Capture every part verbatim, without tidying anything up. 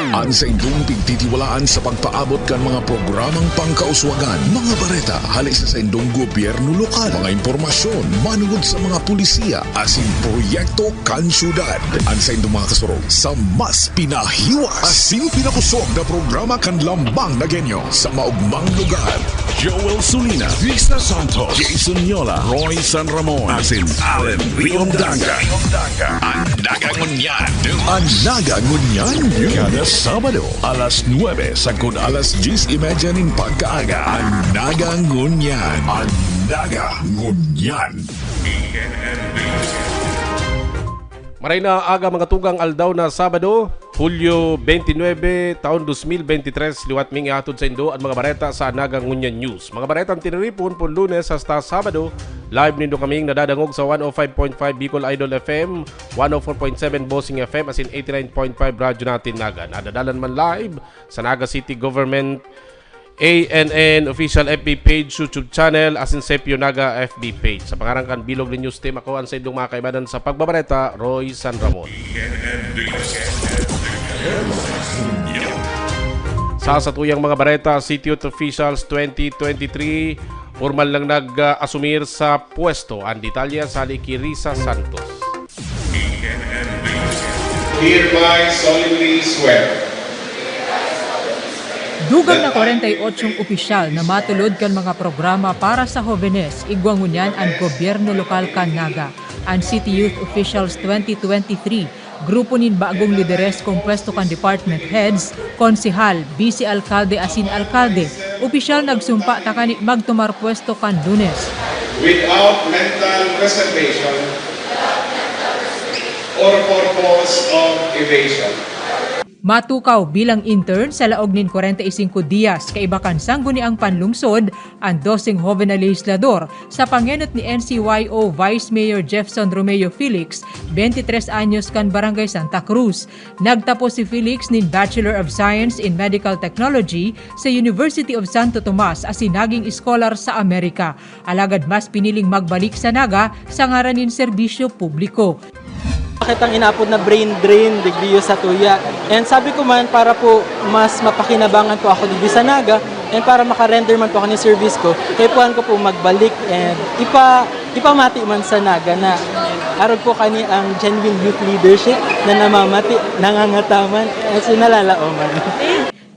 An saindong pigtitiwalaan sa pagpaabot kan mga programang pangkauswagan, mga bareta hali sa saindong gobyerno lokal, mga impormasyon manungod sa mga pulisiya asin proyekto kan syudad. An saindong mga kasurog sa mas pinahiwas asin pinakosog na programa kan Lambang na Genyo sa maogmang lugar. Joel Sulina, Vista Santos, Jason Yola, Roy San Ramon, asin Allen Riondaga. An Naga Ngunyan. An Naga Ngunyan. Kada Sabado, alas nuebe sagkod alas dyes y media nin pagkaaga. An Naga Ngunyan. An Naga Ngunyan. Maray na aga, mga tugang, aldaw na Sabado, Hulyo twenty-nine, taon dos mil bente tres, liwat ming ihatod saindo an mga bareta sa Naga Ngunyan News. Mga baretang tiniripon, pon Lunes hasta Sabado, live nindo kaming nadadangog sa one oh five point five Bicol Idol F M, one oh four point seven Bossing F M, asin eighty-nine point five Radyo Natin Naga. Nadadalan man live sa Naga City Government A N N official F B page, YouTube channel, asin Sepyo Naga F B page. Sa pangaran kan bilog nin news team, ako an saindong mga kaibanan sa pagbabareta, Roy San Ramon. Sa satuyang mga bareta, City Youth Officials twenty twenty-three, pormal nang nag-asumir sa pwesto. An detalye sa hali ki Risa Santos. Hereby solemnly swear. Dugang na kwarenta y otsong opisyal na matulod kan mga programa para sa hobenes, igwa ngunyan an gobyerno lokal kan Naga. An City Youth Officials twenty twenty-three, grupo nin bagong lideres kompuesto kan department heads, konsehal, bise-alkalde asin alkalde, opisyal nagsumpa tanganing magtumar pwesto kan Lunes. Without mental reservation or purpose of evasion. Matukaw bilang intern sa laog nin kwarenta y singko diyas kaiba kan Sangguniang Panlungsod an doseng hoben na lehislador sa pangenot ni N C Y O Vice Mayor Jefson Romeo Felix, bente tres anyos, kan Barangay Santa Cruz. Nagtapos si Felix nin Bachelor of Science in Medical Technology sa University of Santo Tomas asin naging eskolar sa Amerika. Alagad mas piniling magbalik sa Naga sa ngaran nin serbisyo publiko. Kitang inaapod na brain drain digdi sa tuya. And sabi ko man, para po mas mapakinabangan po ako digdi sa Naga, and para maka-render man po ako ng service ko, kaipuhan ko po magbalik and ipa-, ipamati man sa Naga na arog po kani ang genuine youth leadership na namamati, nangangataman, as in nalalaoman.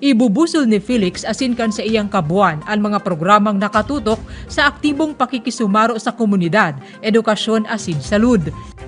Ibubusol ni Felix asin kan saiyang kabuan an mga programang nakatutok sa aktibong pakikisumaro sa komunidad, edukasyon asin salud.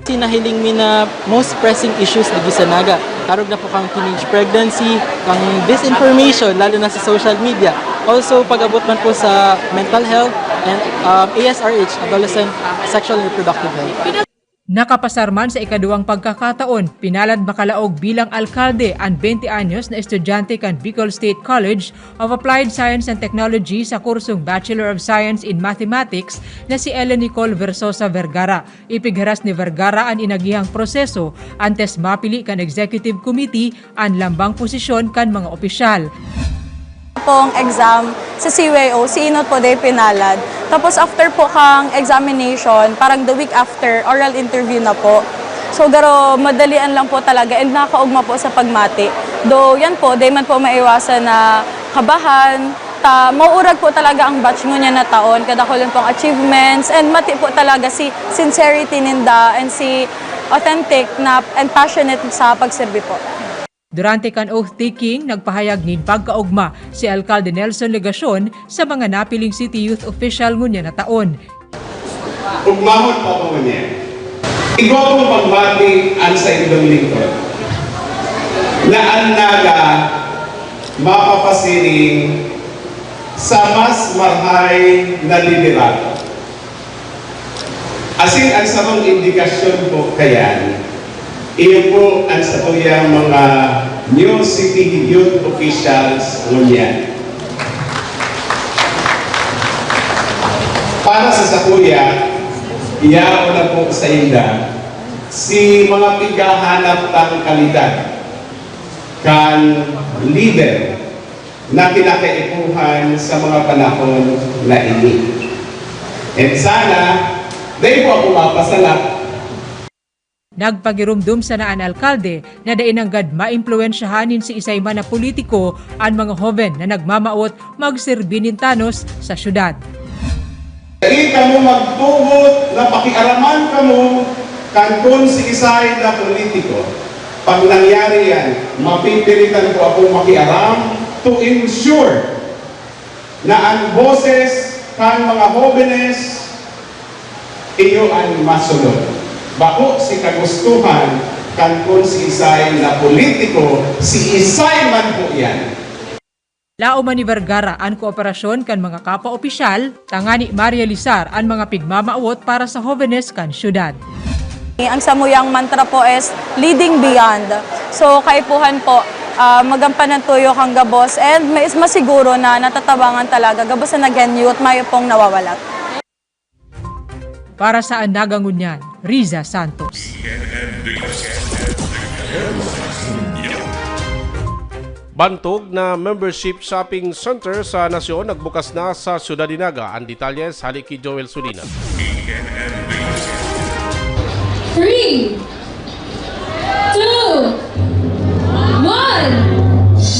Sinahiling mi na most pressing issues digdi sa Naga. Arog na po kang teenage pregnancy, kang disinformation, lalo na sa social media. Also, pag-abot man po sa mental health and, um, A S R H, adolescent sexual and reproductive health. Nakapasar man sa ikaduwang pagkakataon, pinalad makalaog bilang alkalde an bente anyos na estudyante kan Bicol State College of Applied Science and Technology sa kursong Bachelor of Science in Mathematics na si Ellen Nicole Versosa Vergara. Ipigharas ni Vergara an inagihang proseso antes mapili kan Executive Committee an lambang posisyon kan mga opisyal. Pong exam sa C Y O, si Inot po day pinalad. Tapos after po kang examination, parang the week after, oral interview na po. So, garo, madalian lang po talaga and nakaugma po sa pagmati. Though, yan po, di man po maiwasan na kabahan. Ta, mauurag po talaga ang batch ngunyan na taon. Kadakul pong achievements and mati po talaga si sincerity ninda and si authentic na and passionate sa pagserbi po. Durante kan oath-taking, nagpahayag nin pagkaogma si Alkalde Nelson Legacion sa mga napiling city youth official ngunyan na taon. Ugmahon pa po niya. Igwa pong pagmati an saindong lingkod, na an Naga mapapasiring sa mas marhay na liderato. Asin an sarong indikasyon po kayan, iyo po an satuyang mga new city youth officials ngunyan. Para sa sakuya, iyaon na po sainda si mga pighahanap tang kalidad kan lider na kinakaipuhan sa mga panahon na ini. And sana, dai po ako mapasala. Nagpagirumdom sana an alkalde na dai nanggad maimpluwensyahan nin siisay man na politiko an mga hoben na nagmamawot magserbi nin tanos sa syudad. Dai kamo magtugot na pakiaraman kamo kan kun siisay na politiko. Pag nangyari yan, mapipilitan ko akong makiaram to ensure na an boses kan mga hobenes iyo an masunod. Bako si kagustuhan kan kun siisay na politiko, siisay man po yan. Laom man ni Vergara an kooperasyon kan mga kapwa opisyal, tangani marealisar an mga pigmamawot para sa hobenes kan syudad. Ang samuyang mantra po is leading beyond. So, kaipuhan po, ah, magampanan tuyo kang gabos and mas masiguro na natatabangan talaga gabos na nag-youth, mayo pong nawawalat. Para sa Anaga Ngunyan, Riza Santos. Bantog na membership shopping center sa nasyon nagbukas na sa Syudad de Naga. Ang detalye sa hali ki Joel Sulina. Three, two, one.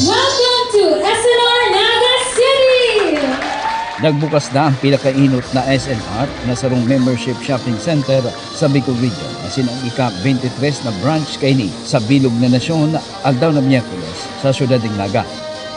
Welcome to S N R Naga City! Nagbukas na ang pinakainot na S N R na sarong membership shopping center sa Bicol Region, asin ang ika-twenty-three na branch kaini sa bilog na nasyon, aldaw na Miyerkules, sa syudad nin Naga.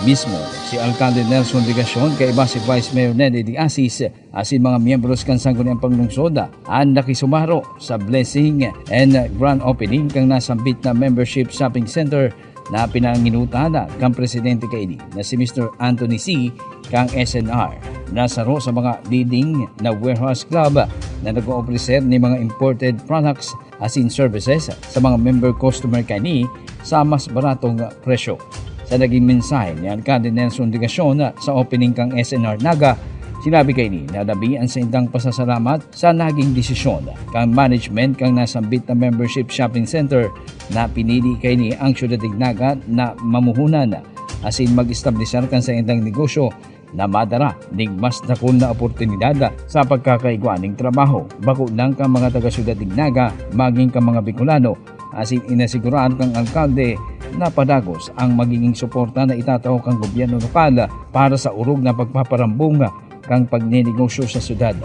Mismo si Alkalde Nelson Legacion kaiba si Vice Mayor Nene de Asis asin mga miyembros kan Sangguniang Panglungsod an nakisumaro sa blessing and grand opening kan nasambit na membership shopping center na pinanginutan kan presidente kaini na si Mister Anthony Sy kan S N R, na saro sa mga leading na warehouse club na nag-oofreser nin mga imported products asin services sa mga member customer kaini sa mas baratong presyo. Sa naging mensahe ni Alkalde Nelson Legacion sa opening kan S N R Naga, sinabi kaini na labi an saindang pasasalamat sa naging desisyon kan management kan nasambit na membership shopping center na pinili kaini ang syudad nin Naga na mamuhunan asin mag-establisar kan saindang negosyo na madara ning mas dakul na oportunidad sa pagkakaigwa ning trabaho, bako lang kan mga taga-syudad nin Naga, magin kan mga Bicolano, asin inasigurar kan alkalde na padagos ang magiging suporta na itatao kan gobyerno lokal para sa orog na pagpaparambong kan pagnenegosyo sa syudad.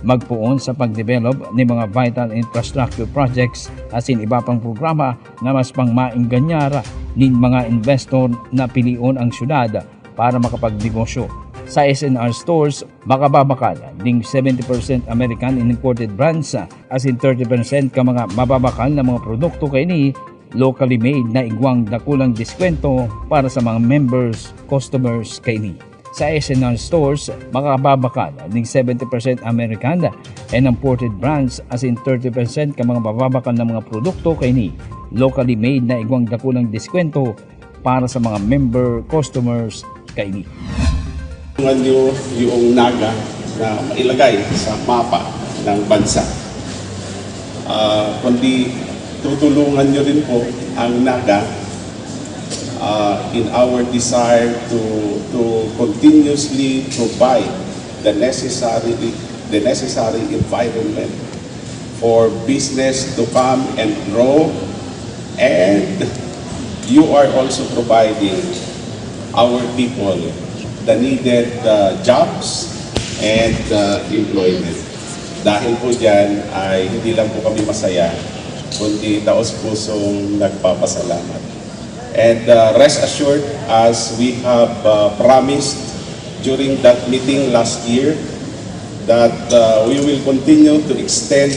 Magpoon sa pagdevelop nin mga vital infrastructure projects asin iba pang programa na mas pangmaengganyar nin mga investor na pilion ang syudad para makapagnegosyo. Sa S N R stores, makababakal ning seventy percent American imported brands asin thirty percent kan mga mababakal na mga produkto kaini locally made na igwang dakulang diskwento para sa mga members, customers kaini. Sa S N R stores, makababakal ning seventy percent American and imported brands asin thirty percent kan mga mababakal na mga produkto kaini locally made na igwang dakulang diskwento para sa mga member customers kaini. Tulungan niyo yung Naga na mailagay sa mapa ng bansa. Ah, kundi tutulungan niyo rin po ang Naga ah, in our desire to to continuously provide the necessary the necessary environment for business to come and grow, and you are also providing our people the needed uh, jobs and uh, employment. Dahil po dyan ay hindi lang po kami masaya, kundi taos pusong nagpapasalamat. And uh, rest assured, as we have uh, promised during that meeting last year, that uh, we will continue to extend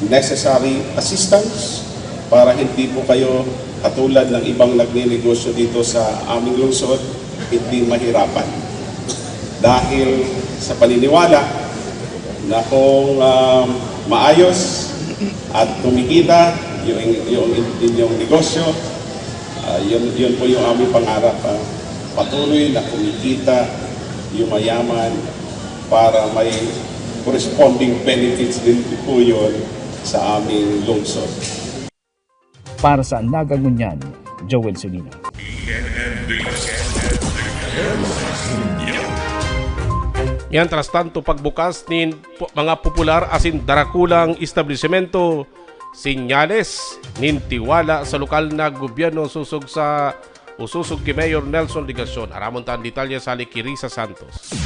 necessary assistance para hindi po kayo katulad ng ibang nagnenegosyo dito sa aming lungsod, hindi mahirapan. Dahil sa paniniwala na kung um, maayos at kumikita yung, yung inyong negosyo, uh, yun, yun po yung aming pangarap. Uh, patuloy na kumikita, yumayaman para may corresponding benefits din po yun sa aming lungsod. Para sa Naga Ngunyan, Joel Sulina. Mientras tanto, pagbukas nin pu- mga popular asin darakulang establisemento Senyales nin tiwala sa lokal na gobyerno sosog sa o sosog ki Mayor Nelson Legacion. Aramon ta an detalye sa hali ki Risa Santos.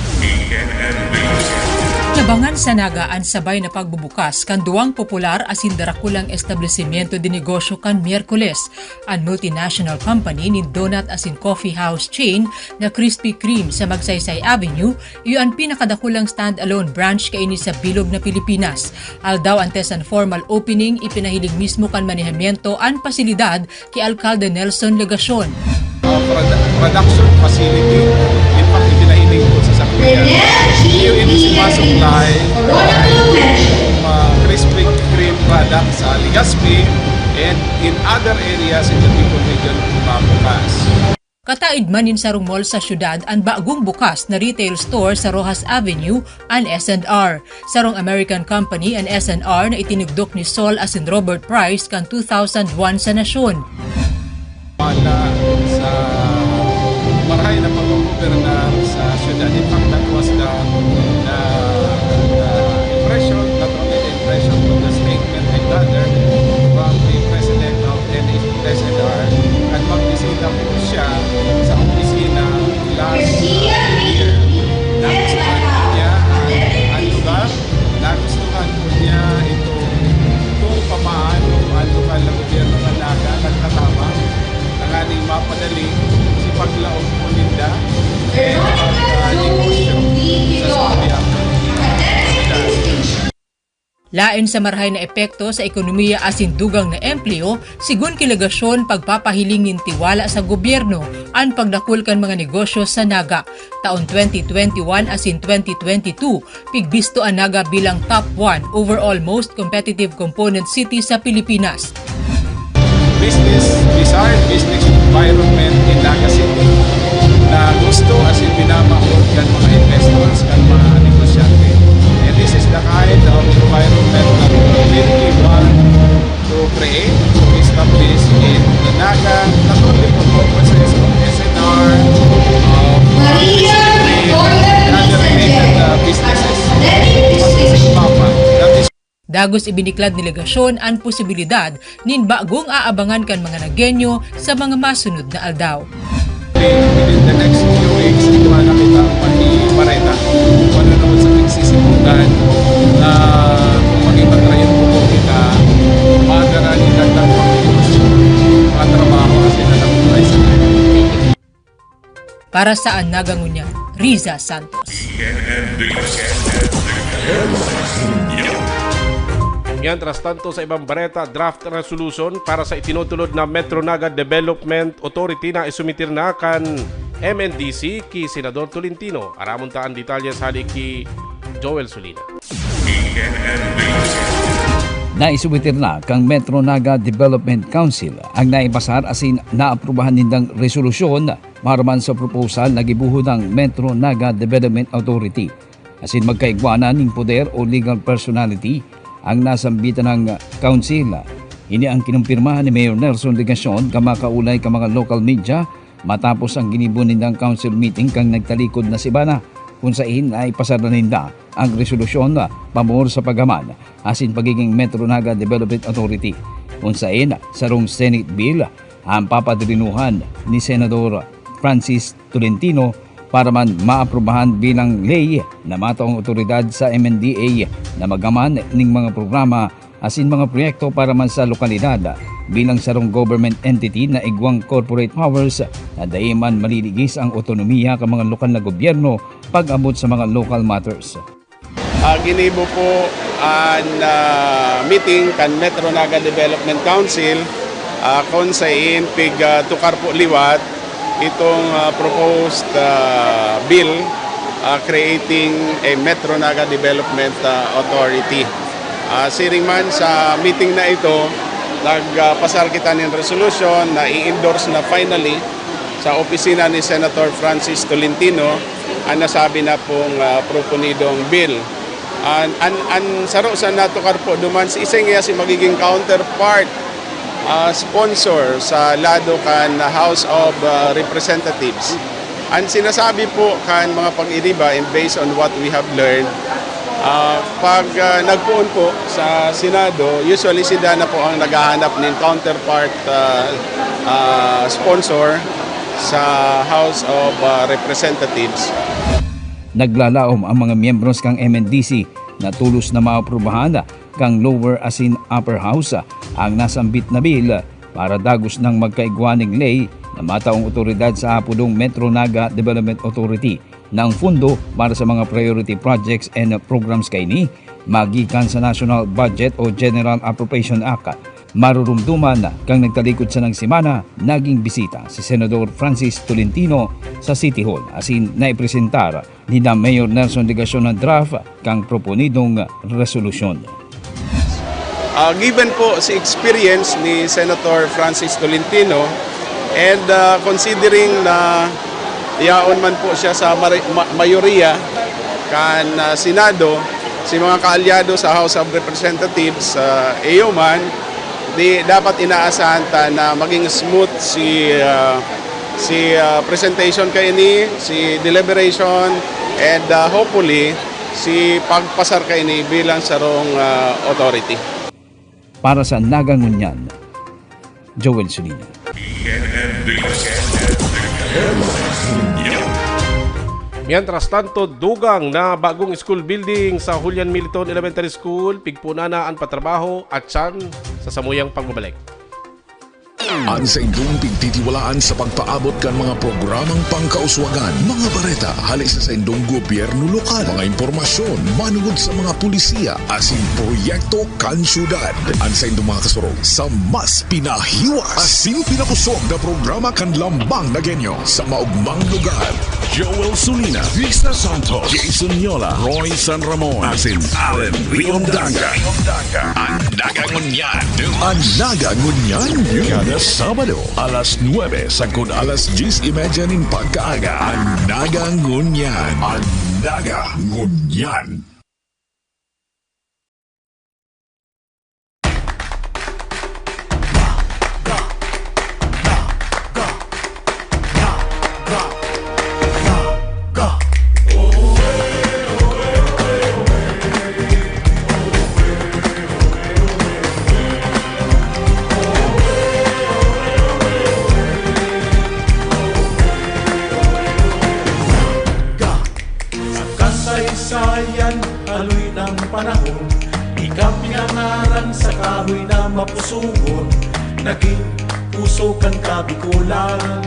Labangan sa Naga an sabay na pagbubukas kan duwang popular asin darakulang establesimentu de negosyo kan Miyerkules. An multinational company nin donut asin coffee house chain na Krispy Kreme sa Magsaysay Avenue iyo an pinakadakulang stand-alone branch kaini sa bilog na Pilipinas. Aldaw antes an formal opening, ipinahiling mismo kan manehamiento an pasilidad ki Alkalde Nelson Legacion. Uh, produ- production facility, in fact, ipinahiling po sa sakyan. Iyo ito si Masuklay, uh, Krispy Kreme product sa Legazpi and in other areas in the Bicol region, mabukas. Kataid man nin sarong mall sa syudad an bagong bukas na retail store sa Roxas Avenue, an S and R. Sarong American company an S and R na itinugdok ni Sol asin Robert Price kan two thousand one sa nasyon. Wala sa marahay na paggogobernar sa syudad. In fact, that was the, the, the impression, not only the impression but the statement I gathered from the president of N H S N R, at magbisita po siya sa opisina last year. Nagustuhan po niya ang, ang lugar, nagustuhan po niya ito kung paano ang lokal na gobyerno ng Naga nagtatabang tanganing mapadali si paglaog po ninda and pag-negosyo sa sasakyan. Laen sa marahay na epekto sa ekonomiya asin dugang na empleo, sigon ki Legacion, pagpapahiling nin tiwala sa gobyerno an pagdakul kan mga negosyo sa Naga. Taon twenty twenty-one asin twenty twenty-two, pigbisto an Naga bilang top one overall most competitive component city sa Pilipinas. Business, desired business environment in Naga City na gusto asin minamahot kan mga investors, kan mga negosyante. And this is the kind of environment that we really want to create, to establish in the Naga, not only for purposes of S N R, of other related, uh, businesses, as a mapa. That is Dagos ibiniklad ni Legacion an posibilidad nin bagong aabangan kan mga Nagueño sa mga masunod na aldaw. Within the next few weeks, ikuha na kita pati bareta. Kung ano naman sa nagsisimulan na kung maging matrayon po po kita, magaranin ka ng mga trabaho kasi na lang sa Para sa An Naga Ngunyan, Riza Santos. Mientras tanto, sa ibang bareta, draft resolution para sa itinutulod na Metro Naga Development Authority na isumitir na kan M N D C ki Senador Tolentino. Aramon ta an detalye sa hali ki Joel Solina. Naisumitir na kan Metro Naga Development Council ang naipasar asin naaprubahan nindang resolusyon para man sa proposal na gibohon nin Metro Naga Development Authority, asin magkaigwa na nin poder o legal personality ang nasambitan na Council. Ini ang kinumpirma ni Mayor Nelson Legacion kan makaulay kan mga local media matapos ang ginibo nindang council meeting kan nagtalikod na semana, kun saen naipasar na ninda ang resolusyon pabor sa paggaman asin pagiging Metro Naga Development Authority, kun saen sarong Senate bill ang papadrinuhan ni Senador Francis Tolentino para man maaprubahan bilang ley na matao ang awtoridad sa M N D A na maggaman nin mga programa asin mga proyekto para man sa lokalidad bilang sarong government entity na igwang corporate powers na dai man maliligis ang otonomiya kan mga lokal na gobyerno pag-abot sa mga local matters. Ah, ginibo po an, ah, meeting kan Metro Naga Development Council, ah, kun sain pig, ah, tukar po liwat itong, ah, proposed, ah, bill, ah, creating a Metro Naga Development, ah, Authority. Ah, siring man sa meeting na ito, nagpasar kita nin resolution na i-endorse na finally sa opisina ni Senator Francis Tolentino ang nasabi na pong, ah, proponidong bill. An, an, an saro sa natukar po duman, si isa niya si magiging counterpart, ah, sponsor sa lado kan House of, ah, Representatives. Ang sinasabi po kan mga pag-iriba, and based on what we have learned, Ah, pag, ah, nagpoon po sa Senado, usually sila na po ang naghahanap nin counterpart, ah, ah, sponsor sa House of, ah, Representatives. Naglalaom ang mga miyembros kan M N D C na tolos na maaprubahan kan Lower asin Upper House ang nasambit na bill para dagos nang magkaigwa nin ley na mataong otoridad sa apodong Metro Naga Development Authority na ang pondo para sa mga priority projects and programs kaini magikan sa National Budget o General Appropriation Act. Marurumduman kan nagtalikod sanang semana, naging bisita si Senador Francis Tolentino sa City Hall asin naipresentar ni na Mayor Nelson Legacion ang draft kan proponidong resolusyon. Ah, given po si experience ni Senator Francis Tolentino and, ah, considering na yaon man po siya sa mari- ma- mayoriya kan, ah, Senado, si mga kaalyado sa House of Representatives, ah, iyo man, di dapat inaasahan ta na maging smooth si, ah, si, ah, presentation kaini, si deliberation, and, ah, hopefully si pagpasar kaini bilang sarong, ah, authority. Para sa Naga Ngunyan, Joel Solina. Mientras tanto, dugang na bagong school building sa Julian Militon Elementary School, pigpuna na an patrabaho at tiyan sa samuyang pagbabalik. An saindong pigtitiwalaan sa pagpaabot kan mga programang pangkauswagan, mga bareta hali sa saindong gobyerno lokal, mga impormasyon manungod sa mga polisiya asin proyekto kan syudad. An saindong mga kasurog sa mas pinahiwas asin pinakosog na programa kan Lambang na Genyo sa maugmang lugar. Joel Sulina, Vista Santos, Jason Yola, Roy San Ramon, asin Allen Riondanga. An Naga Ngunyan. An Naga Ngunyan, Lunes, Sabado, alas nuebe sagkod alas dyes y media nin pagkaaga. An Naga Ngunyan. An Naga Ngunyan. Sa kasaysayan, haloy ng panahon, ika pinangaran sa kahoy na mapusugon. Naging puso kan Kabikolan,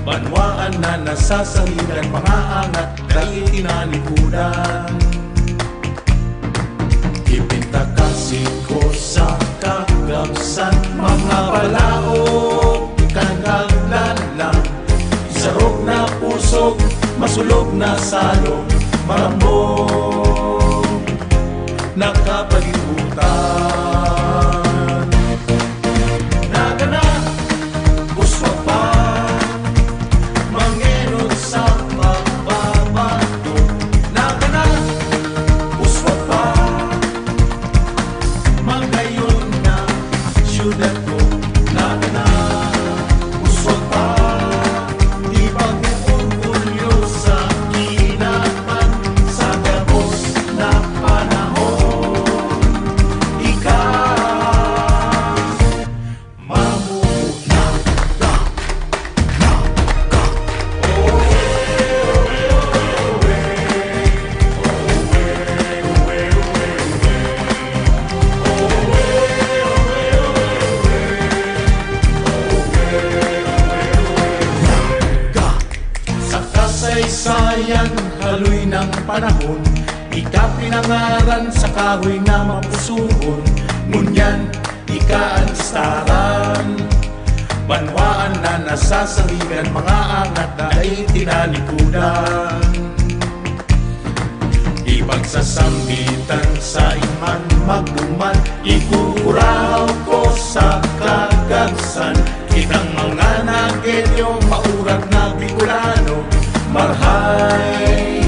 banwaan na nasasangigan, mga angat dai tinalikudan. Ipintakasi ko sa kagabsan, mga balaog, ikangaglan lang. Isarog na pusog, masulog na salog, marambong nakapalibutan. Nagana, uswag pa, mangenot sa pagbabago. Nagana, uswag pa, magayon na syudad ko. Nagana, uswag pa, di pag-orgulyo sa kinaban sa gabos na panahon. Ika, mamuo na ka, na ka. Sa kasaysayan, haloy ng panahon, ika pinangaran sa kahoy na mapusugon. Ngunyan, ika an listaran. Banwaan na nasasangigan, mga angat na dai tinalikudan. Ipagsasambitan sa iman magduman, ikukurahaw ko sa kagabsan. Kitang mga Nagenyo, maurat na Bicolano, marhay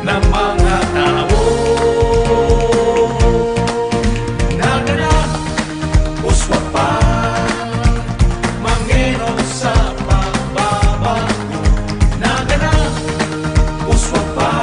na mga tao. Nagana, uswag pa, mangenot sa pagbabago. Nagana, uswag pa,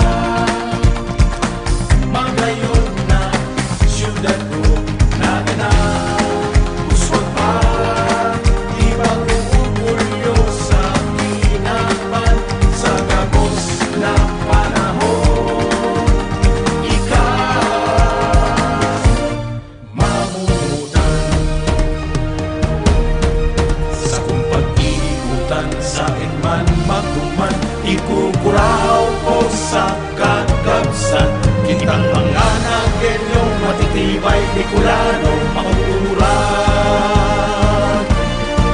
Ang mga Nagueño, matitibay, Bicolano, mauuran.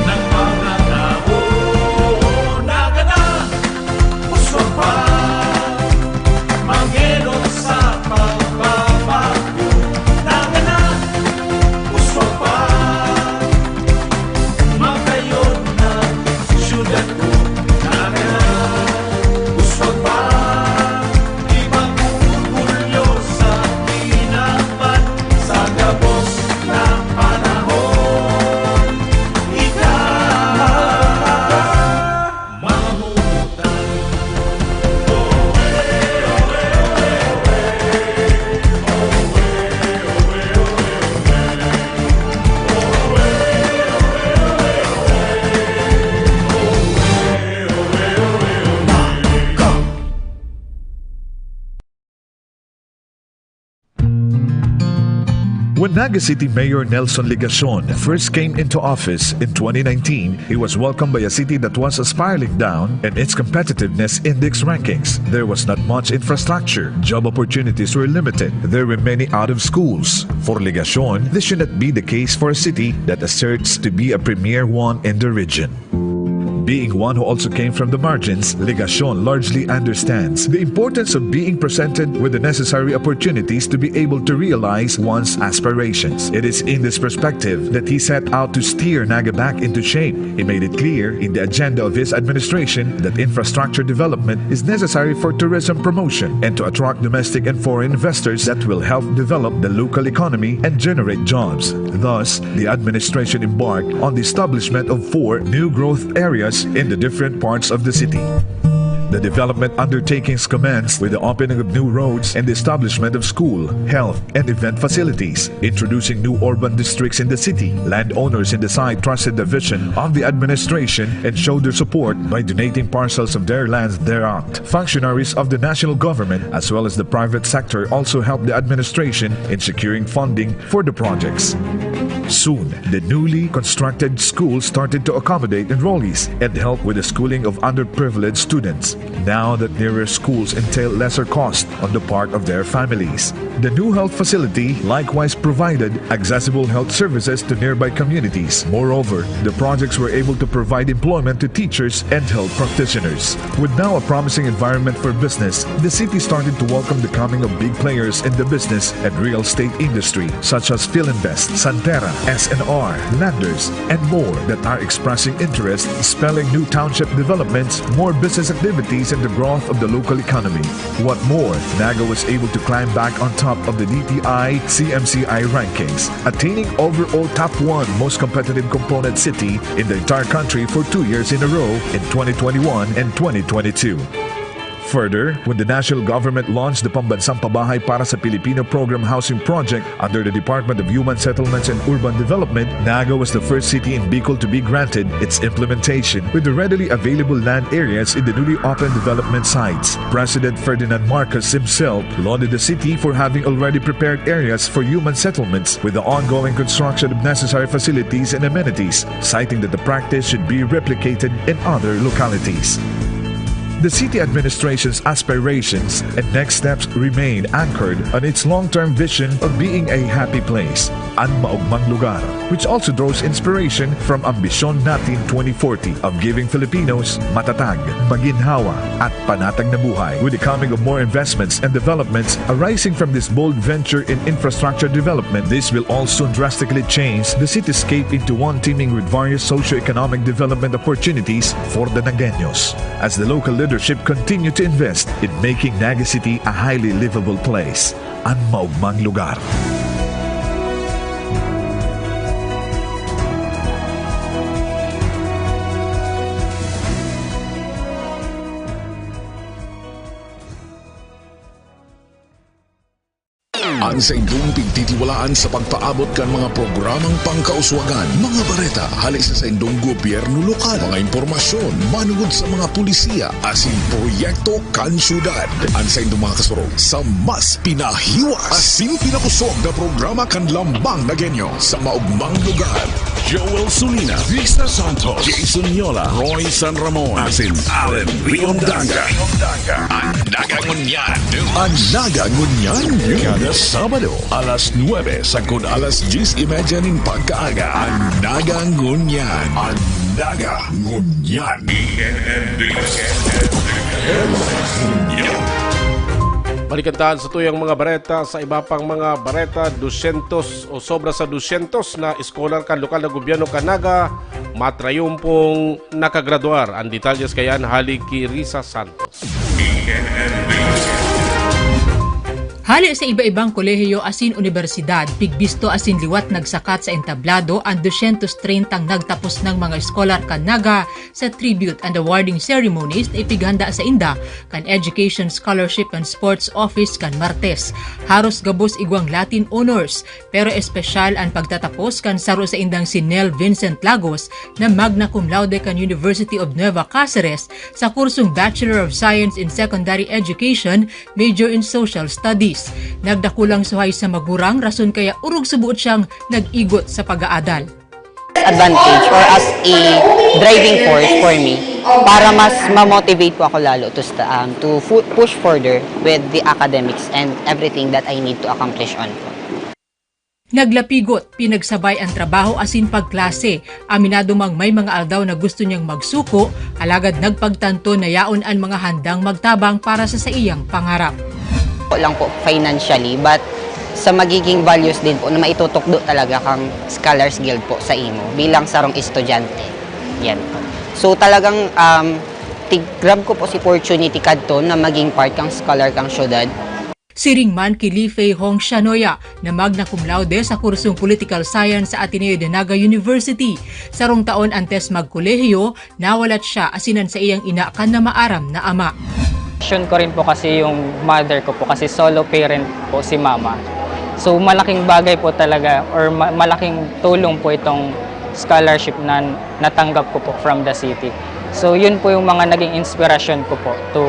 Nagpangatawo na ka na, uswag pa. Mag-enot sa pagbabagyo na ka na, uswag pa. Magkayod na, syudad ko na ka na, uswag pa. Ipag-orgulyo sa kinaban sa gabos na panahon. Ika, mamutan. When Naga City Mayor Nelson Legacion first came into office in twenty nineteen, he was welcomed by a city that was spiraling down in its competitiveness index rankings. There was not much infrastructure, job opportunities were limited, there were many out of schools. For Legacion, this should not be the case for a city that asserts to be a premier one in the region. Being one who also came from the margins, Legacion largely understands the importance of being presented with the necessary opportunities to be able to realize one's aspirations. It is in this perspective that he set out to steer Naga back into shape. He made it clear in the agenda of his administration that infrastructure development is necessary for tourism promotion and to attract domestic and foreign investors that will help develop the local economy and generate jobs. Thus, the administration embarked on the establishment of four new growth areas in the different parts of the city. The development undertakings commenced with the opening of new roads and the establishment of school, health, and event facilities, introducing new urban districts in the city. Landowners in the site trusted the vision of the administration and showed their support by donating parcels of their lands thereon. Functionaries of the national government as well as the private sector also helped the administration in securing funding for the projects. Soon, the newly constructed school started to accommodate enrollees and help with the schooling of underprivileged students. Now that nearer schools entail lesser cost on the part of their families. The new health facility likewise provided accessible health services to nearby communities. Moreover, the projects were able to provide employment to teachers and health practitioners. With now a promising environment for business, the city started to welcome the coming of big players in the business and real estate industry, such as Filinvest, Santera, S N R, Landers, and more that are expressing interest, spelling new township developments, more business activities, and the growth of the local economy. What more, Naga was able to climb back on top of the D T I C M C I rankings, attaining overall top one most competitive component city in the entire country for two years in a row in twenty twenty-one and twenty twenty-two. Further, when the national government launched the Pambansang Pabahay para sa Pilipino Program Housing Project under the Department of Human Settlements and Urban Development, Naga was the first city in Bicol to be granted its implementation with the readily available land areas in the newly opened development sites. President Ferdinand Marcos himself lauded the city for having already prepared areas for human settlements with the ongoing construction of necessary facilities and amenities, citing that the practice should be replicated in other localities. The city administration's aspirations and next steps remain anchored on its long-term vision of being a happy place, an maogmang lugar, which also draws inspiration from Ambisyon Natin twenty forty of giving Filipinos matatag, maginhawa, at panatag na buhay. With the coming of more investments and developments arising from this bold venture in infrastructure development, this will all soon drastically change the cityscape into one teeming with various socio-economic development opportunities for the Nagueños, as the local leadership continue to invest in making Naga City a highly livable place, an maogmang lugar. An saindong pigtitiwalaan sa pagpaabot kan mga programang pangkauswagan, mga bareta hali sa saindong gobyerno lokal, mga impormasyon manugod sa mga pulisiya asin proyekto kan syudad. An saindong mga kasurog sa mas pinahiwas asin pinakosog na programa kan Lambang na Genyo sa maogmang lugar. Joel Sulina, Risa Santos, Jason Yola, Roy San Ramon, asin Allen Riondanga. An Naga Ngunyan News. An Naga Ngunyan News. Kada Sabado, alas nuebe sagkod alas dyes y media nin pagkaaga. An Naga Ngunyan. An Naga Ngunyan. Balikan ta an satuyang mga bareta. Sa iba pang mga bareta, dusyentos o sobra sa dusyentos na eskolar kan lokal na gobyerno kan Naga matrayumpong nakagraduar. An detalyes kaiyan hali ki Risa Santos. Hale sa iba-ibang kolehiyo asin unibersidad, pigbisto asin liwat nagsakat sa entablado an dosyentos treintang nagtapos nang mga eskolar kan Naga sa tribute and awarding ceremonies na ipighanda sainda kan Education, Scholarship and Sports Office kan Martes. Haros gabos igwang Latin Honors, pero espesyal an pagtatapos kan saro saindang si Nel Vincent Lagos na magna cum laude kan University of Nueva Caceres sa kursong Bachelor of Science in Secondary Education, major in Social Studies. Nagdakulang suhay sa magurang, rason kaya orog suboot siyang nag-igot sa pag-aadal. Advantage or as a driving force for me para mas ma-motivate po ako lalo to sta- um, to fu- push further with the academics and everything that I need to accomplish on po. Naglapigot, pinagsabay an trabaho asin pagklase. Aminado mang may mga aldaw na gusto niyang magsuko, alagad nagpagtanto na yaon an mga handang magtabang para sa saiyang pangarap. Po lang po financially, but sa magiging values din po na maitutukdo talaga kang Scholars Guild po sa imo bilang sarong estudyante. Yan po. So talagang um, tig-grab ko po si opportunity kadto na maging part kang scholar kang syudad. Siring man ki Li Fei Hong Shanoya na magna cum laude sa kursong Political Science sa Ateneo de Naga University. Sarong taon antes magkolehiyo, nawalat siya asin an saiyang ina kan na maaram na ama. Passion ko rin po kasi yung mother ko po kasi solo parent po si mama. So malaking bagay po talaga or ma- malaking tulong po itong scholarship na natanggap ko po from the city. So yun po yung mga naging inspirasyon ko po to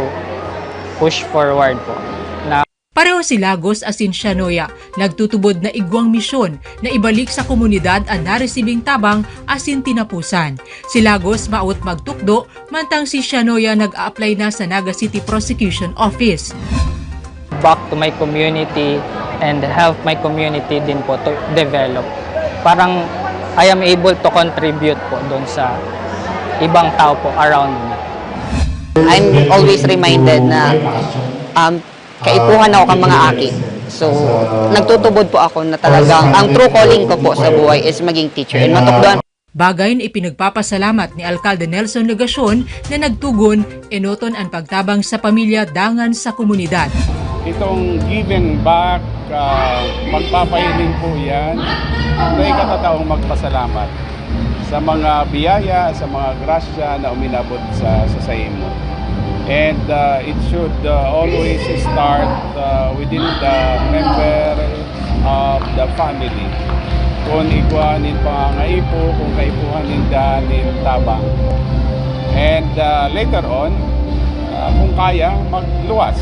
push forward po. Na Pareho si Lagos asin Shanoya, nagtutubod na igwang misyon na ibalik sa komunidad an naresibing tabang asin tinapusan. Si Lagos maawot magtukdo, mantang si Shanoya nag-a-apply na sa Naga City Prosecution Office. Back to my community and help my community din po to develop. Parang I am able to contribute po doon sa ibang tao po around me. I'm always reminded na um, kaipuhan ako kang mga aki. So, nagtutubod po ako na talagang ang true calling ko po sa buhay is maging teacher and matukdoan. Bagay na ipinagpapasalamat ni Alkalde Nelson Legacion na nagtugon, enoton an pagtabang sa pamilya dangan sa komunidad. Itong giving back, uh, magpapahiling po yan na ikatataong magpasalamat sa mga biyaya, sa mga grasya na uminabot sa, sa saimo. And uh, it should uh, always start uh, within the member of the family. Kung igwa nin pangangaipo, kung kaipuhan ninda nin tabang. And uh, later on, uh, kung kaya, magluwas.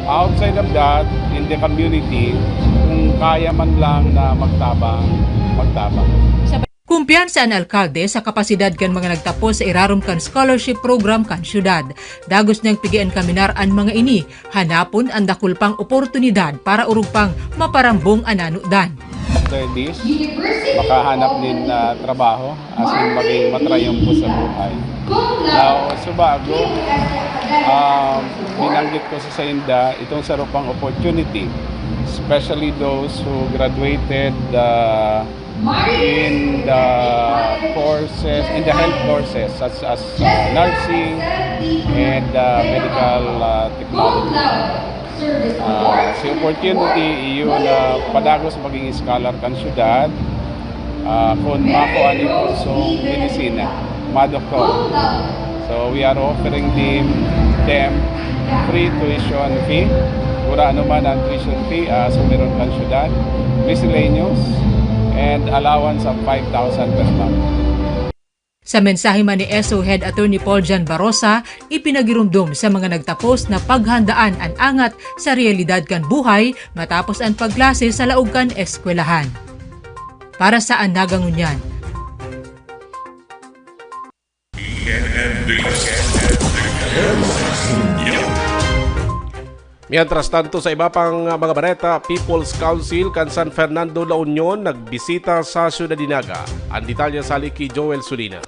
Outside of that, in the community, kung kaya man lang na magtabang, magtabang. Kumpiyansa an alkalde sa kapasidad kan mga nagtapos sa irarom kan scholarship program kan syudad. Dagos niyang pig-eenkaminar an mga ini, hanapon an dakul pang oportunidad para orog pang maparambong an nanodan. After this, makahanap nin uh, trabaho asin maging matrayumpo sa buhay. Now, subago, uh, binanggit ko sa sainda itong sarupang opportunity, especially those who graduated uh, in the courses, in the health courses such as uh, nursing and uh, medical uh, technology. Uh, si opportunity, iyo na padagos maging scholar kan syudad, uh, kung makuha ni kursong medisina, madoktor. So we are offering them, them free tuition fee. Wala anuman ang tuition fee, ah, sumeron kan syudad, miscellaneous, and allowance of five thousand per month. Sa mensahe man ni S O Head Attorney Paul Jan Barosa, ipinagirumdom sa mga nagtapos na paghandaan an angat sa realidad kan buhay matapos an pagklase sa laog kan eskwelahan. Para sa Anaga Ngunyan. Mientras tanto, sa iba pang mga bareta, People's Council kan San Fernando, La Union nagbisita sa Ciudad de Naga. Ang detalye sa Liki Joel Sulina.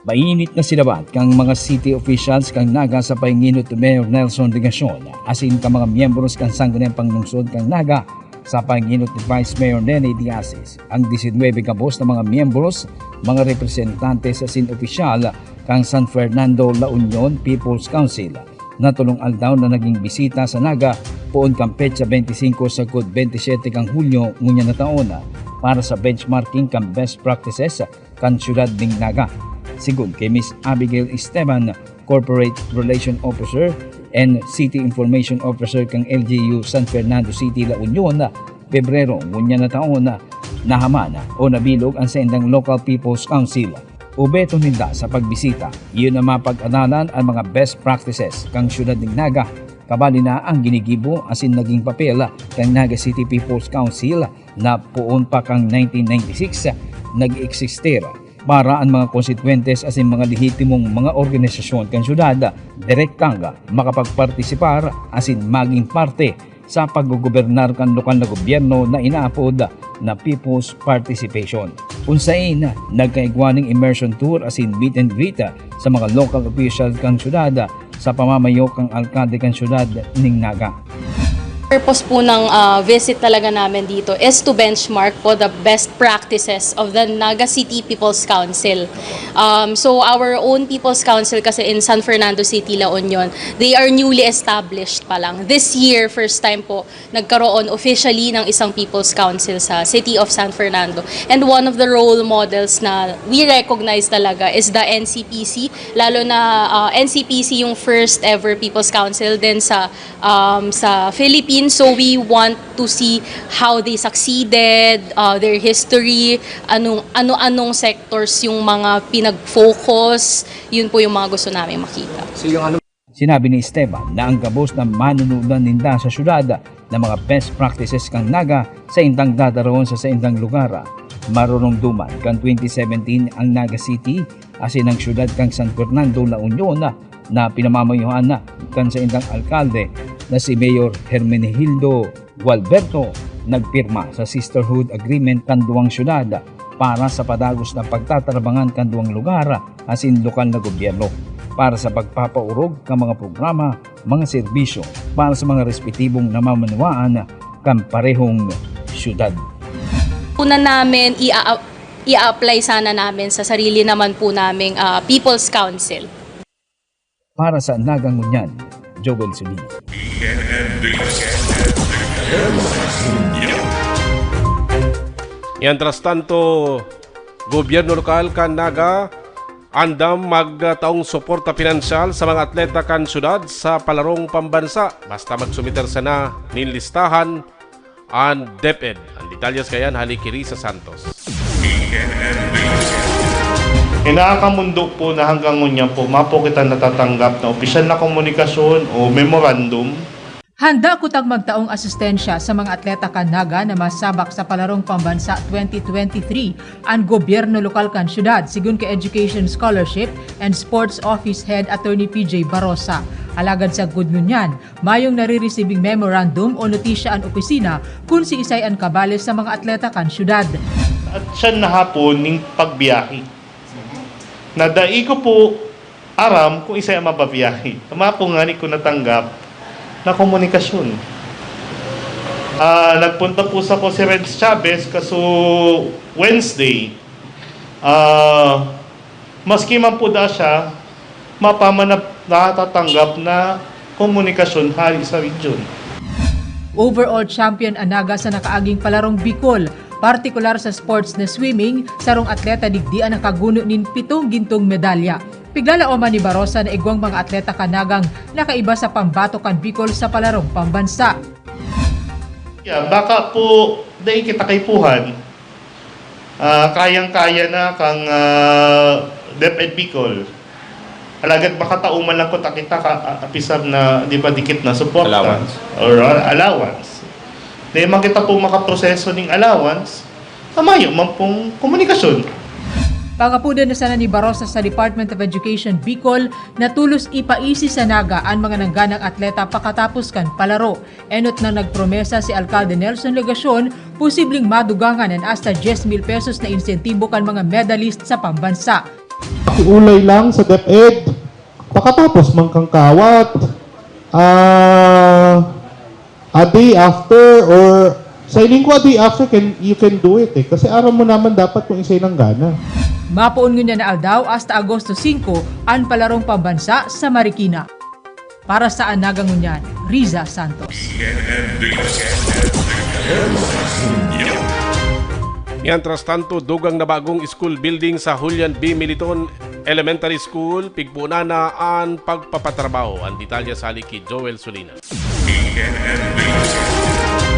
Mainit na sinabat kang mga city officials kan Naga sa painginot ni Mayor Nelson Legacion asin kan mga miyembros kan Sangguniang Panglungsod kan Naga sa painginot ni Vice Mayor Nene Diasis. Ang disinwebe gabos na mga miyembros, mga representantes asin opisyal kan San Fernando, La Union People's Council na tolong aldaw na naging bisita sa Naga poon kan petsa bente singko sagkod bente siyete kan Hulyo ngunyan na taon para sa benchmarking kan best practices kan siyudad nin Naga. Sigon ki Miss Abigail Esteban, Corporate Relation Officer and City Information Officer kan L G U San Fernando City, La Union, Pebrero ngunyan na taon, nahaman o nabilog an saindang Local People's Council. Obheto ninda sa pagbisita, iyo na mapag-aralan an mga best practices kan siyudad nin Naga, kabali na ang ginigibo asin naging papel kan Naga City People's Council na poon pa kan nineteen ninety-six nag-eksistir para an mga konstituyentes asin mga lehitimong mga organisasyon kan syudad direktang makapagpartisipar asin magin parte sa paggogobernar kan lokal na gobyerno na inaapod na People's Participation. Kun sain, nagkaigwa ning immersion tour asin meet and greet sa mga local official kan syudad sa pamamayo kan alkalde kan syudad ning Naga. Purpose po ng ah, visit talaga namin dito is to benchmark po the best practices of the Naga City People's Council. Um, so our own People's Council kasi in San Fernando City, La Union, they are newly established pa lang. This year, first time po, nagkaroon officially ng isang People's Council sa City of San Fernando. And one of the role models na we recognize talaga is the N C P C, lalo na ah, N C P C yung first ever People's Council din sa um, sa Philippines. So we want to see how they succeeded, uh, their history, anong ano-anong sectors yung mga pinag-focus, yun po yung mga gusto namin makita. Sinabi ni Esteban na ang gabos na manunudan ninda sa syudad na mga best practices kan Naga saindang dadarawon sa saindang lugar. Marurumduman kan twenty seventeen ang Naga City asin ang syudad kan San Fernando, La Union na pinamamayohan kan saindang alkalde na si Mayor Hermenegildo Gualberto nagpirma sa Sisterhood Agreement kan duwang syudad para sa padagos na pagtatarabangan kan duwang lugar asin lokal na gobyerno para sa pagpapaorog kan mga programa, mga serbisyo para sa mga respetibong namamanwaan kan parehong syudad. Una namin, i-a- i-apply sana namin sa sarili naman po naming ah, People's Council. Para sa Naga Ngunyan, Joel Solis. Mientras tanto, gobyerno lokal kan Naga andam magtaong suporta pinansyal sa mga atleta kan syudad sa palarong pambansa. Basta magsumiter sana nin listahan an DepEd. Ang detalyes kayan hali ki Risa Santos. Inakamundo po na hanggang ngunyan po, mapo kita natatanggap na opisyal na komunikasyon o memorandum. Handa kutang magtaong asistensya sa mga atleta kan Naga na masabak sa Palarong Pambansa twenty twenty-three an gobyerno lokal kan syudad, sigon ki Education Scholarship and Sports Office Head Attorney P J Barosa. Alagad sagkod ngunyan, mayong naririsibing memorandum o notisya an opisina kun siisay an kabales sa mga atleta kan syudad. At siya na hapon ning pagbiyahe. Na dai ko po aram kung isay ang mababiyahe. Tama po nga ni ko natanggap na komunikasyon. Ah, nagpunta po sa ko si Renz Chavez kaso Wednesday. Ah, maski man po da siya, mapamanap natatanggap na komunikasyon hali sa region. Overall champion an Naga sa nakaaging palarong Bicol, partikular sa sports na swimming, sarong atleta digdi an nakaguno nin pitong gintong medalya. Piglalaoman ni Barosa na igwang mga atleta kan Naga ang nakaiba sa pambatok kan Bicol sa palarong pambansa. Yeah, baka po dai kita kaipuhan, ah, kayang-kaya na kang, ah, DepEd Bicol. Alagad baka tao man lang kuta kita ka, ah, apisar na, di ba, dikit na suporta Allowance. or, ah, allowance. Di man kita po makaproseso ning allowance, kamayo man pong komunikasyon. Pangapodan na sana ni Barosa sa Department of Education Bicol na tulos ipaisi sa Naga an mga nangganang atleta pakatapos kan palaro. Enot na nagpromesa si Alkalde Nelson Legacion, posibleng madugangan an hasta diyes mil pesos na insentibo kan mga medalist sa pambansa. Pakiulay lang sa DepEd, pakatapos man kang kawat, ah, a day after or sa iling ko a day after, can, you can do it eh. Kasi aram mo naman dapat kung isay nang gana. Mapoon ngunyan na aldaw hasta Agosto singko an palarong pambansa sa Marikina. Para sa Anaga ngunyan, Riza Santos. Mientras tanto, dugang na bagong school building sa Julian B. Militon Elementary School, pigpunan na an pagpapatrabaho. An detalye sali ki Joel Solina.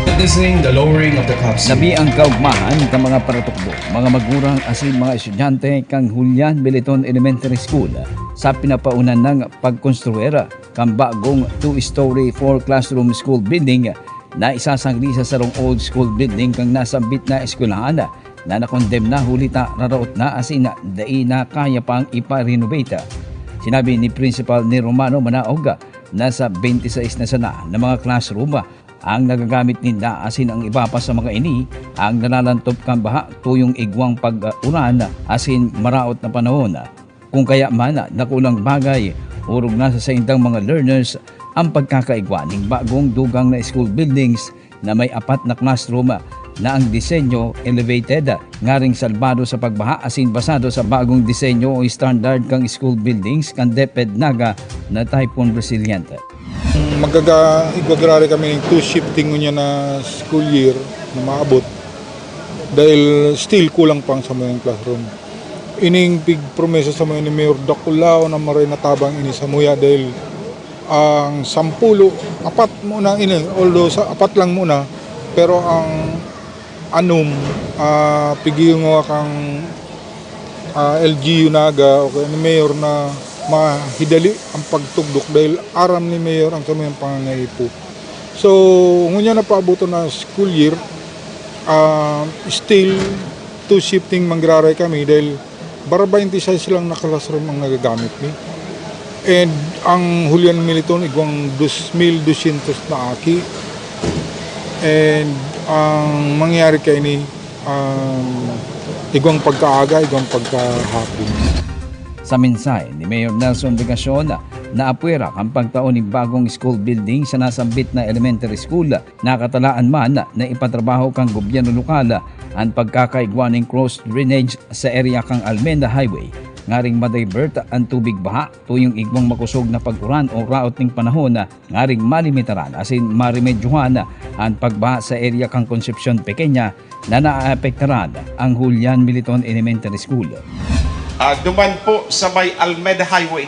Witnessing the lowering of the cups. Labi ang kaugmahan kan mga paratukdo, mga magurang asin mga estudyante kan Julian Militon Elementary School sa pinapaunang pagkonstruir kan bagong two-story, four-classroom school building na isasangli sa sarong old school building kan nasambit na eskwelahan na nakondemna huli ta raraot na asin dai na kaya pang ipa-renovate. Sinabi ni Principal ni Romano Manaog na sa twenty-six na sana na mga classroom ang nagagamit ninda asin ang iba pa sa mga ini ang nalalantop kan baha tuyong igwang pag-uran asin maraot na panahon. Kung kaya man, nakulang bagay, orog na sa saindang mga learners ang pagkakaigwa ning bagong dugang na school buildings na may apat na classroom na ang disenyo elevated, ngaring salbado sa pagbaha asin basado sa bagong disenyo o standard kan school buildings kan DepEd Naga na Typhoon Resilient. Magaga-, igwa giraray kami ning two shifting ngunyan na school year na maabot dahil still kulang pang samuyang classroom. Ining pigpromesa sa mga ni Mayor, dakulaw na maray na tabang ini samuya dahil ang sampulo, apat muna ini, although sa apat lang muna, pero ang anum, ah, pigiyong kang, ah, L G U Naga o kaya ni Mayor na mahidali ang pagtugdok dahil aram ni Mayor ang samuyang pangangaipo. So, ngunyan na paaboton na school year, ah, still two shifting manggiraray kami dahil bara twenty-six lang na classroom ang nagagamit mi. And ang Julian Militon, igwang dos mil dosyentos na aki. And ang mangyari kaini, um, igwang pagkaaga, igwang pagkahapon. Sa mensahe ni Mayor Nelson Legacion, naapwera kan pagtao nin bagong school building sa nasambit na elementary school. Nakatalaan man na ipatrabaho kan gobyerno lokal an pagkakaigwa nin cross drainage sa area kan Almenda Highway, ngaring ma-divert an tubig baha tuyong igwang makosog na pag-uran o raot nin panahon, ngaring malimitaran asin maremedyohan an pagbaha sa area kan Concepcion Pequeña na naaapektaran ang Julian Militon Elementary School. Ah, duman po sa may Almeda Highway,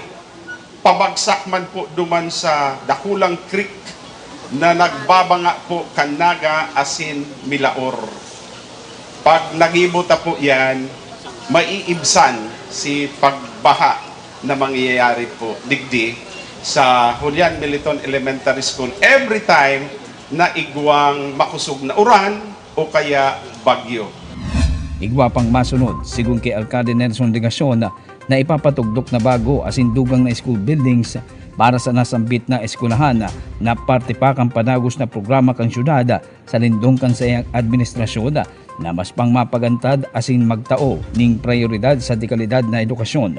pabagsak man po duman sa dakulang creek na nagbabanga po kan Naga asin Milaor. Pag nagibo ta po yan, maiibsan si pagbaha na mangyayari po digdi sa Julian Militon Elementary School every time na igwang makusog na uran o kaya bagyo. Igwa pang masunod, sigon ki Alkalde Nelson Legacion, na ipapatugdok na bago asin dugang na school buildings para sa nasambit na eskwelahan na parte pa kan padagos na programa kan syudad sa lindong kan saiyang administrasyon na mas pang mapagantad asin magtao ning prayoridad sa dekalidad na edukasyon.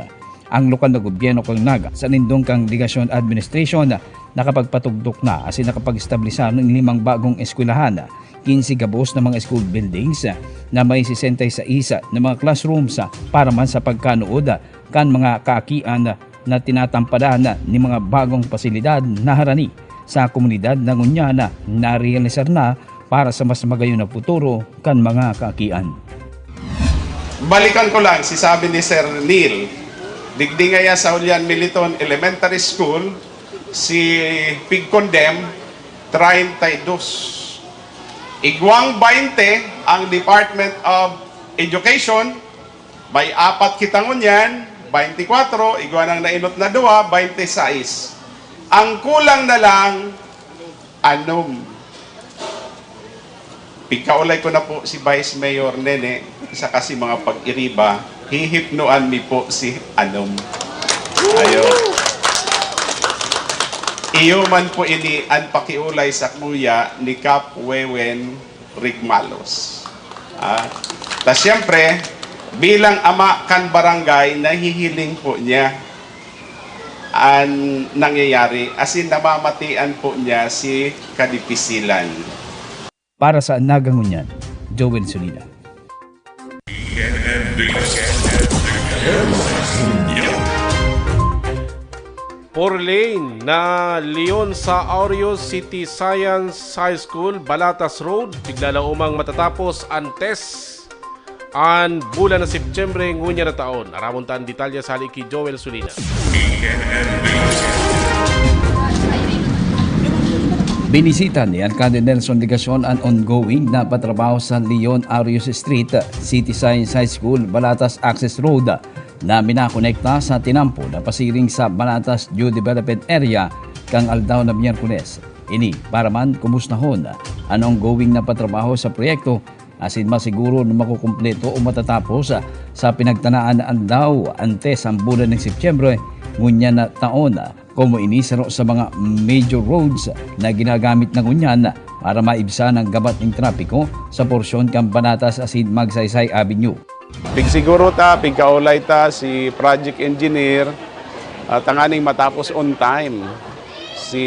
Ang lokal na gobyerno kan Naga sa lindong kan Legacion Administration nakapagpatugdok na asin nakapag-establisar nin limang bagong eskwelahan, quince gabos na mga school buildings na may sesenta y seis na mga classrooms para man sa pagkanuod kan mga kaakian na tinatampadan nin mga bagong pasilidad na harani sa komunidad na ngunyan na narealisar na para sa mas magayon na futuro kan mga kaakian. Balikan ko lang si sabi ni Sir Neil, Digdi ngaya sa Julian Militon Elementary School, si pigkondem, treinta y dos. Igwang bainte ang Department of Education, may apat kita ngunyan, baintikwatro, igwa nang nainot na duwa, baintisais. Ang kulang na lang, anom. Pigkaulay ko na po si Vice Mayor Nene, saka si mga pag-iriba, hihipnoan mi po si anom. Ayo. Iyo man po ini an pakiulay sakuya ni Kap Wewen Rigmalos. Ah, ta siyempre, bilang ama kan barangay, nahihiling po niya an nangyayari, asin namamatian po niya si kadipisilan. Para sa Naga Ngunyan, Joel Solina. Four lane na Leon sa Aureus City Science High School, Balatas Road, piglalaomang matatapos an test an bulan na Setyembre ngunyan na taon. Aramon ta an detalye sa hali ki Joel Solina. Binisita ni Alcalde Nelson Legacion an ongoing na patrabaho sa Leon Aureus Street, City Science High School, Balatas Access Road, na minakonekta sa tinampo na pasiring sa Balatas New Development Area kan aldaw na Miyerkules. Ini para man kumustahon an ongoing na patrabaho sa proyekto asin masiguro na makukumpleto o matatapos sa pinagtanaan na aldaw antes ang bulan ng Setyembre ngunyan na taon. Komo ini saro sa mga major roads na ginagamit na ngunyan para maibsan ang gabat nin trapiko sa porsyon kan Banatas asin Magsaysay Avenue. Pigsiguro ta, pigkaulay ta si project engineer, ah, tanganing matapos on time si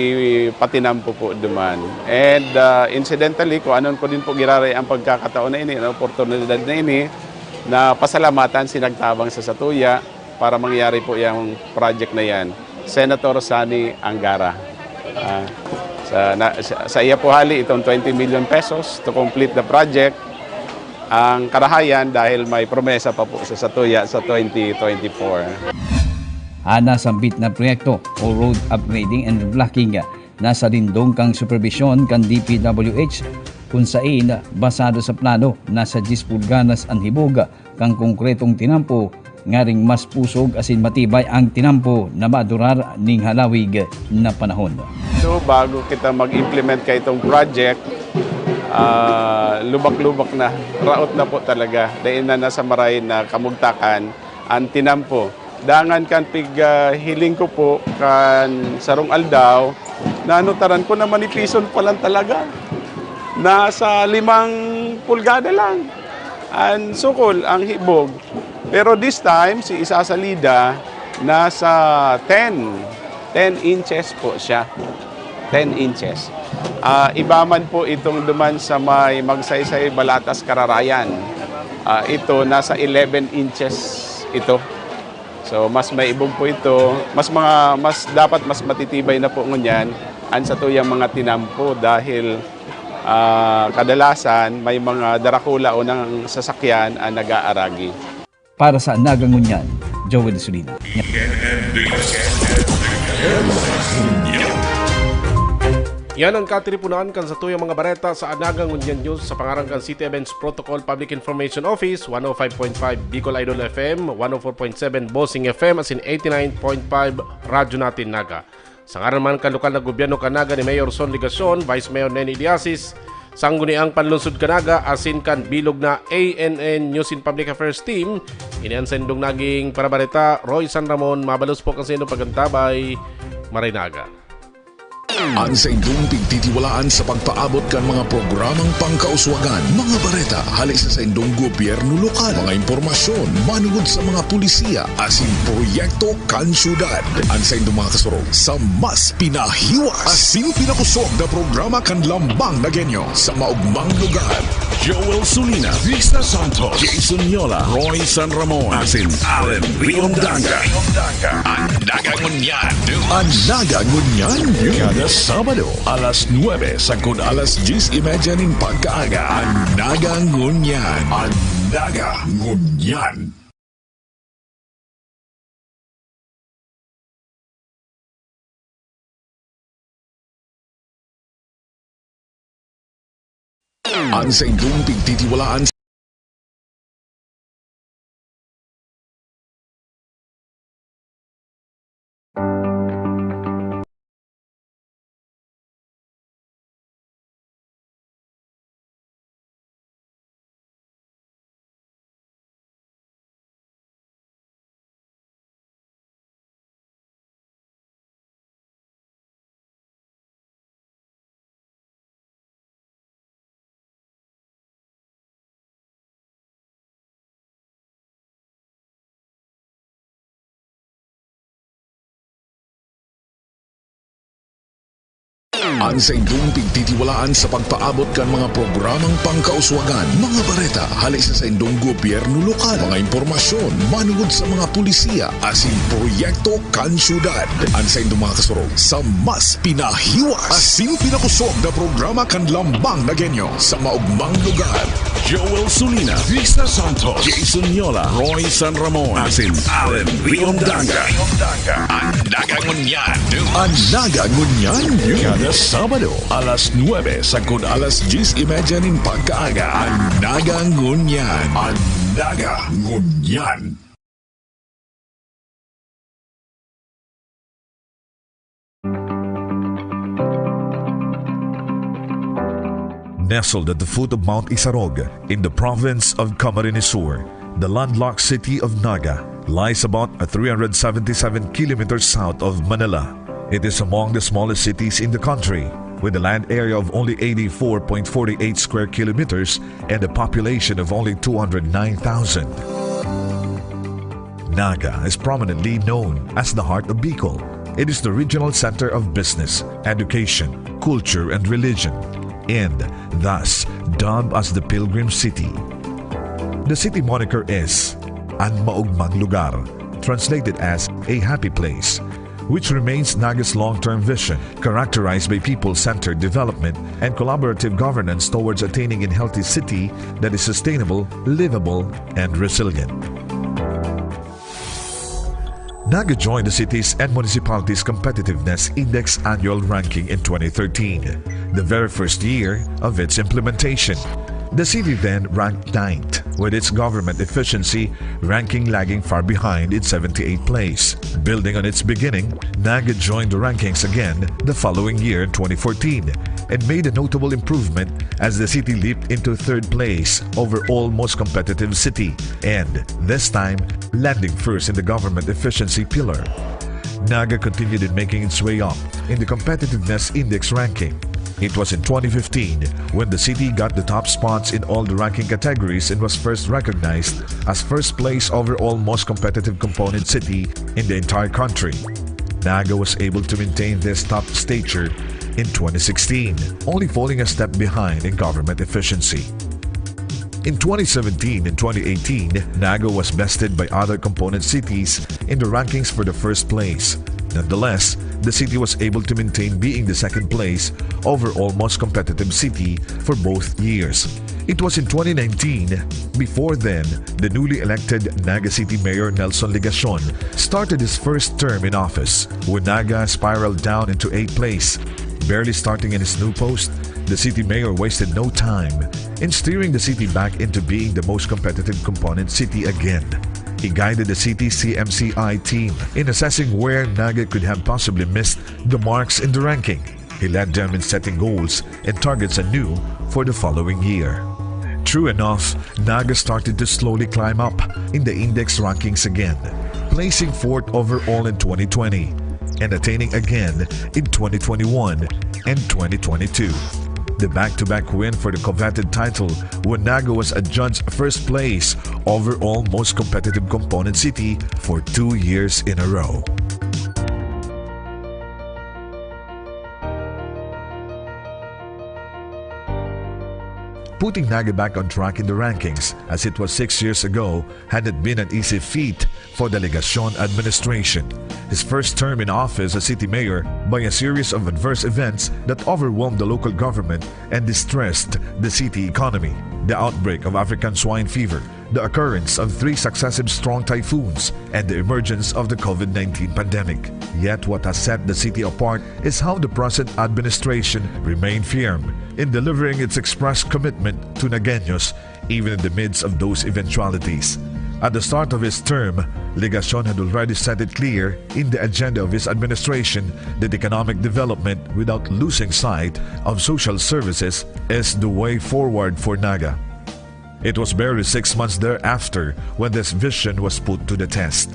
patinampo po duman. And, ah, incidentally, kung anon ko din po giraray ang pagkakataon na ini, ang oportunidad na ini, na pasalamatan si nagtabang sa satuya para mangyari po yung project na yan, Senator Sonny Angara. Ah, sa, na, sa, sa iya po hali itong twenty million pesos to complete the project. Ang karahayan dahil may promesa pa po sa satuya sa twenty twenty-four. An nasambit na proyekto o road upgrading and blocking nasa lindong kan superbisyon kan D P W H, kun sain, basado sa plano, nasa diyes pulgadas an hibog kan konkretong tinampo, ngaring mas pusog asin matibay ang tinampo na madurar ning halawig na panahon. So, bago kita mag-implement ka itong project, ah, lubak-lubak na, raot na po talaga. Dahil na nasa maray na kamugtakan, ang tinampo. Dangan kan pig, ah, hiling ko po, kan sarong aldaw, nanutaran ko na manipison pa lang talaga. Nasa limang pulgada lang. Ang sukol, ang hibog. Pero this time, si Isa Salida, nasa ten, ten inches po siya. Ten inches. Ah, iba man po itong duman sa may Magsaysay, Balatas, Kararayan. Ah, ito, nasa eleven inches ito. So, mas maibog po ito. Mas mga, mas, dapat mas matitibay na po ngunyan ang satuyang mga tinampo dahil, ah, kadalasan may mga darakula o ng sasakyan ang nag-aaragi. Para sa Naga Ngunyan, Joel Solina. Yan ang katiripunan kan satuyang mga bareta sa Naga Ngunyan News sa pangaran kan City Events Protocol Public Information Office, one oh five point five Bicol Idol F M, one oh four point seven Bossing F M, asin eighty-nine point five Radyo Natin Naga. Sa ngaran man kan lokal na gobyerno kan Naga ni Mayor Son Legacion, Vice Mayor Nene Iliasis, Sangguniang Panlunsod kan Naga, asin kan bilog na A N N News and Public Affairs Team, ini an saindong naging parabareta, Roy San Ramon. Mabalos po kan saindong pag-antabay. Maray Naga. An saindong pigtitiwalaan sa pagpaabot kan mga programang pangkauswagan, mga bareta hale sa saindong gobyerno lokal, mga impormasyon manongod sa mga pulisiya asin proyekto kan syudad. An saindong mga kasurog sa mas pinahiwas asin pinakosog na programa kan Lambang Nagueño sa maogmang lugar. Joel Solina, Risa Santos, Jason Yola, Roy San Ramon, asin Allen Riondaga. An Naga Ngunyan. An Naga Ngunyan. Kada Sabado, alas nuebe sagkod alas dyes y medya nin pagkaaga. An Naga Ngunyan. An Naga Ngunyan. An saindong pigtitiwalaan. An saindong pigtitiwalaan sa pagpaabot kan mga programang pangkauswagan, mga bareta hali sa saindong gobyerno lokal, mga impormasyon manungod sa mga pulisiya asin proyekto kan syudad. An saindong mga kasurog sa mas pinahiwas asin pinakosog na programa kan Lambang na Genyo sa maugmang lugar. Joel Sulina, Risa Santos, Jason Yola, Roy San Ramon, asin Allen Riondanga. An Naga Ngunyan. An Naga Ngunyan. Kada Sabado, alas nuebe sagkod alas dyes y media nin pagkaaga. An Naga Ngunyan. An Naga Ngunyan. Nestled at the foot of Mount Isarog, in the province of Camarines Sur, the landlocked city of Naga lies about three hundred seventy-seven kilometers south of Manila. It is among the smallest cities in the country, with a land area of only eighty-four point four eight square kilometers and a population of only two hundred nine thousand. Naga is prominently known as the heart of Bicol. It is the regional center of business, education, culture, and religion, and thus dubbed as the Pilgrim City. The city moniker is An Maugmang Lugar, translated as a happy place, which remains Naga's long-term vision, characterized by people-centered development and collaborative governance towards attaining a healthy city that is sustainable, livable, and resilient. Naga joined the Cities and Municipalities Competitiveness Index Annual Ranking in twenty thirteen, the very first year of its implementation. The city then ranked ninth, with its government efficiency ranking lagging far behind in seventy-eighth place. Building on its beginning, Naga joined the rankings again the following year in twenty fourteen and made a notable improvement as the city leaped into third place over all most competitive city and, this time, landing first in the government efficiency pillar. Naga continued in making its way up in the competitiveness index ranking. It was in twenty fifteen when the city got the top spots in all the ranking categories and was first recognized as first place overall most competitive component city in the entire country. Naga was able to maintain this top stature in twenty sixteen, only falling a step behind in government efficiency. In twenty seventeen and twenty eighteen, Naga was bested by other component cities in the rankings for the first place. Nonetheless, the city was able to maintain being the second place overall most competitive city for both years. It was in twenty nineteen, before then, the newly elected Naga City Mayor Nelson Legacion started his first term in office, when Naga spiraled down into eighth place. Barely starting in his new post, the city mayor wasted no time in steering the city back into being the most competitive component city again. He guided the city C M C I team in assessing where Naga could have possibly missed the marks in the ranking. He led them in setting goals and targets anew for the following year. True enough, Naga started to slowly climb up in the index rankings again, placing fourth overall in twenty twenty and attaining again in twenty twenty-one and twenty twenty-two. The back-to-back win for the coveted title, when Naga was adjudged first place overall most competitive component city for two years in a row. Putting Naga back on track in the rankings, as it was six years ago, had not been an easy feat for the Legacion administration. His first term in office as city mayor, by a series of adverse events that overwhelmed the local government and distressed the city economy, the outbreak of African swine fever, the occurrence of three successive strong typhoons, and the emergence of the COVID nineteen pandemic. Yet what has set the city apart is how the present administration remained firm in delivering its expressed commitment to Nagueños, even in the midst of those eventualities. At the start of his term, Legacion had already set it clear in the agenda of his administration that economic development without losing sight of social services is the way forward for Naga. It was barely six months thereafter when this vision was put to the test.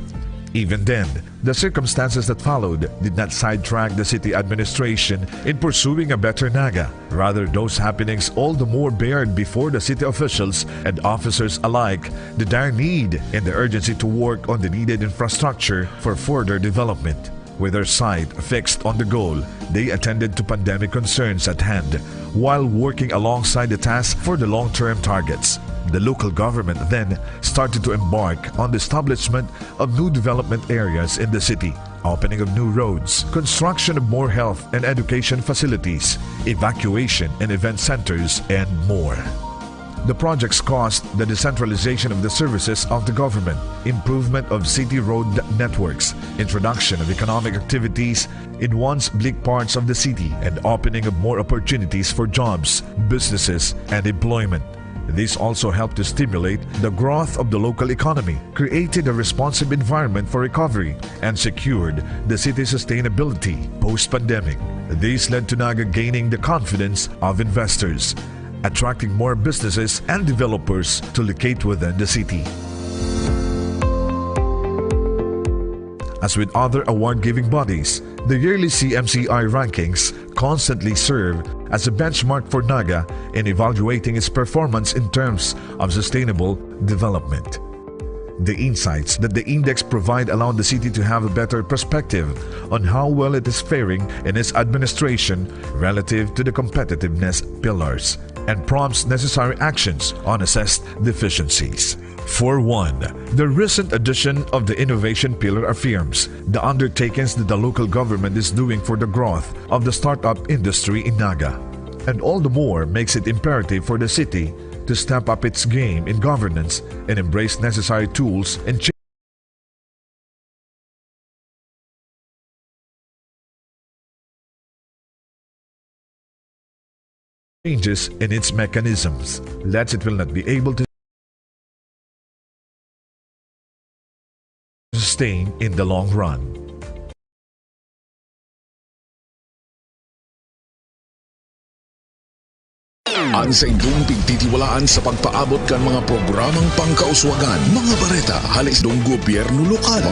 Even then, the circumstances that followed did not sidetrack the city administration in pursuing a better Naga. Rather, those happenings all the more bared before the city officials and officers alike the dire need and the urgency to work on the needed infrastructure for further development. With their sight fixed on the goal, they attended to pandemic concerns at hand while working alongside the task for the long-term targets. The local government then started to embark on the establishment of new development areas in the city, opening of new roads, construction of more health and education facilities, evacuation and event centers, and more. The projects caused the decentralization of the services of the government, improvement of city road networks, introduction of economic activities in once bleak parts of the city, and opening of more opportunities for jobs, businesses, and employment. This also helped to stimulate the growth of the local economy, created a responsive environment for recovery, and secured the city's sustainability post-pandemic. This led to Naga gaining the confidence of investors, attracting more businesses and developers to locate within the city. As with other award-giving bodies, the yearly C M C I rankings constantly serve as a benchmark for Naga in evaluating its performance in terms of sustainable development. The insights that the index provide allow the city to have a better perspective on how well it is faring in its administration relative to the competitiveness pillars, and prompts necessary actions on assessed deficiencies. For one, the recent addition of the innovation pillar affirms the undertakings that the local government is doing for the growth of the startup industry in Naga, and all the more makes it imperative for the city to step up its game in governance and embrace necessary tools and changes in its mechanisms, lest it will not be able to sustain in the long run. An saindong pigtitiwalaan sa pagpaabot kan mga programang pangkauswagan, mga bareta, hali sa gobyerno lokal,